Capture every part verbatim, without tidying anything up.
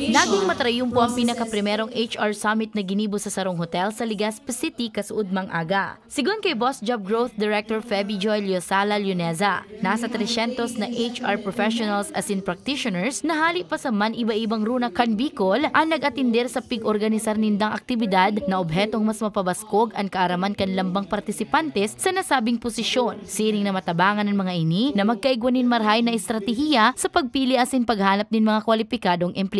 Naging matrayumpo ang pinakaprimerong H R Summit na ginibo sa sarong hotel sa Legazpi City kasuodmang aga. Sigon kay Boss Job Growth Director Feby Joy Liosala Luneza, nasa tresyentos na H R professionals asin practitioners na hali pa sa man-iba-ibang runa kan Bicol an nag-atender sa pig-organisar nindang aktibidad na obhetong mas mapabaskog an kaaraman kan lambang partisipantes sa nasabing posisyon. Siring na matabangan an mga ini na magkaigwa nin marahay na estratehiya sa pagpili asin paghanap nin mga kwalipikadong empleyado.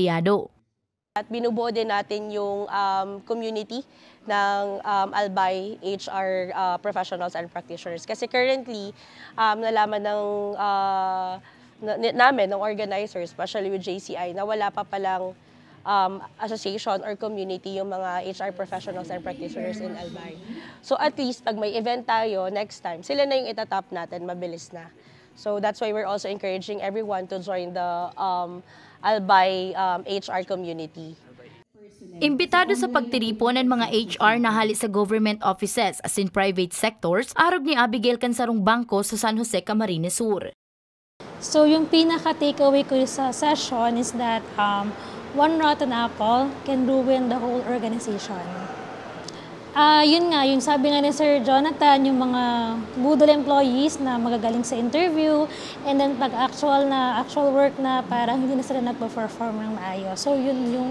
At binubuo din natin yung um, community ng um, Albay H R uh, professionals and practitioners. Kasi currently, um, nalaman ng uh, na- namin, ng organizers, especially with J C I, na wala pa palang um, association or community yung mga H R professionals and practitioners in Albay. So at least, pag may event tayo next time, sila na yung itatap natin, mabilis na. So that's why we're also encouraging everyone to join the um, Albay um, H R community. Imbitado sa pagtiripon an mga H R na hali sa government offices asin private sectors, arog ni Abigail kan sarong bangko sa San Jose, Camarines Sur. So yung pinaka takeaway ko sa session is that um, one rotten apple can ruin the whole organization. Ah, yun nga, yung sabi nga ni Sir Jonathan, yung mga budol employees na magagaling sa interview, and then pag actual na actual work na, parang hindi na sila nagpo-perform ng maayos. So yun yung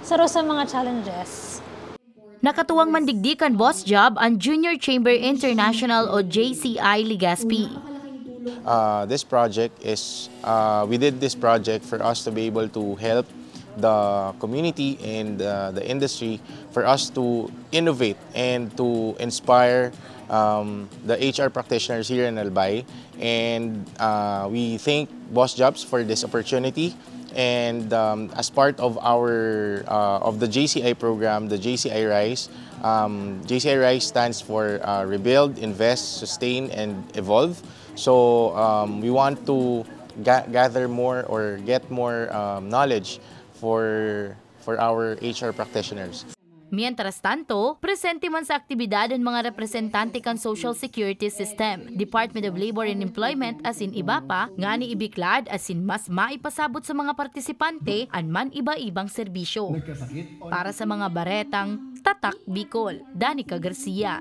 saro sa mga challenges. Nakatuwang mandigdi kan Boss Job an Junior Chamber International o J C I Legazpi. Uh, this project is, uh, we did this project for us to be able to help the community and uh, the industry for us to innovate and to inspire um, the H R practitioners here in Albay. And uh, we thank Boss Jobs for this opportunity. And um, as part of our uh, of the J C I program, the J C I Rise, um, J C I Rise stands for uh, Rebuild, Invest, Sustain, and Evolve. So um, we want to ga- gather more or get more um, knowledge for for our H R practitioners. Mientras tanto, presente man sa aktibidad an mga representante kan Social Security System, Department of Labor and Employment asin iba pa, ngani ibiklad asin mas maipasabot sa mga partisipante an man-iba-ibang serbisyo. Para sa mga baretang Tatak Bicol, Danica Garcia.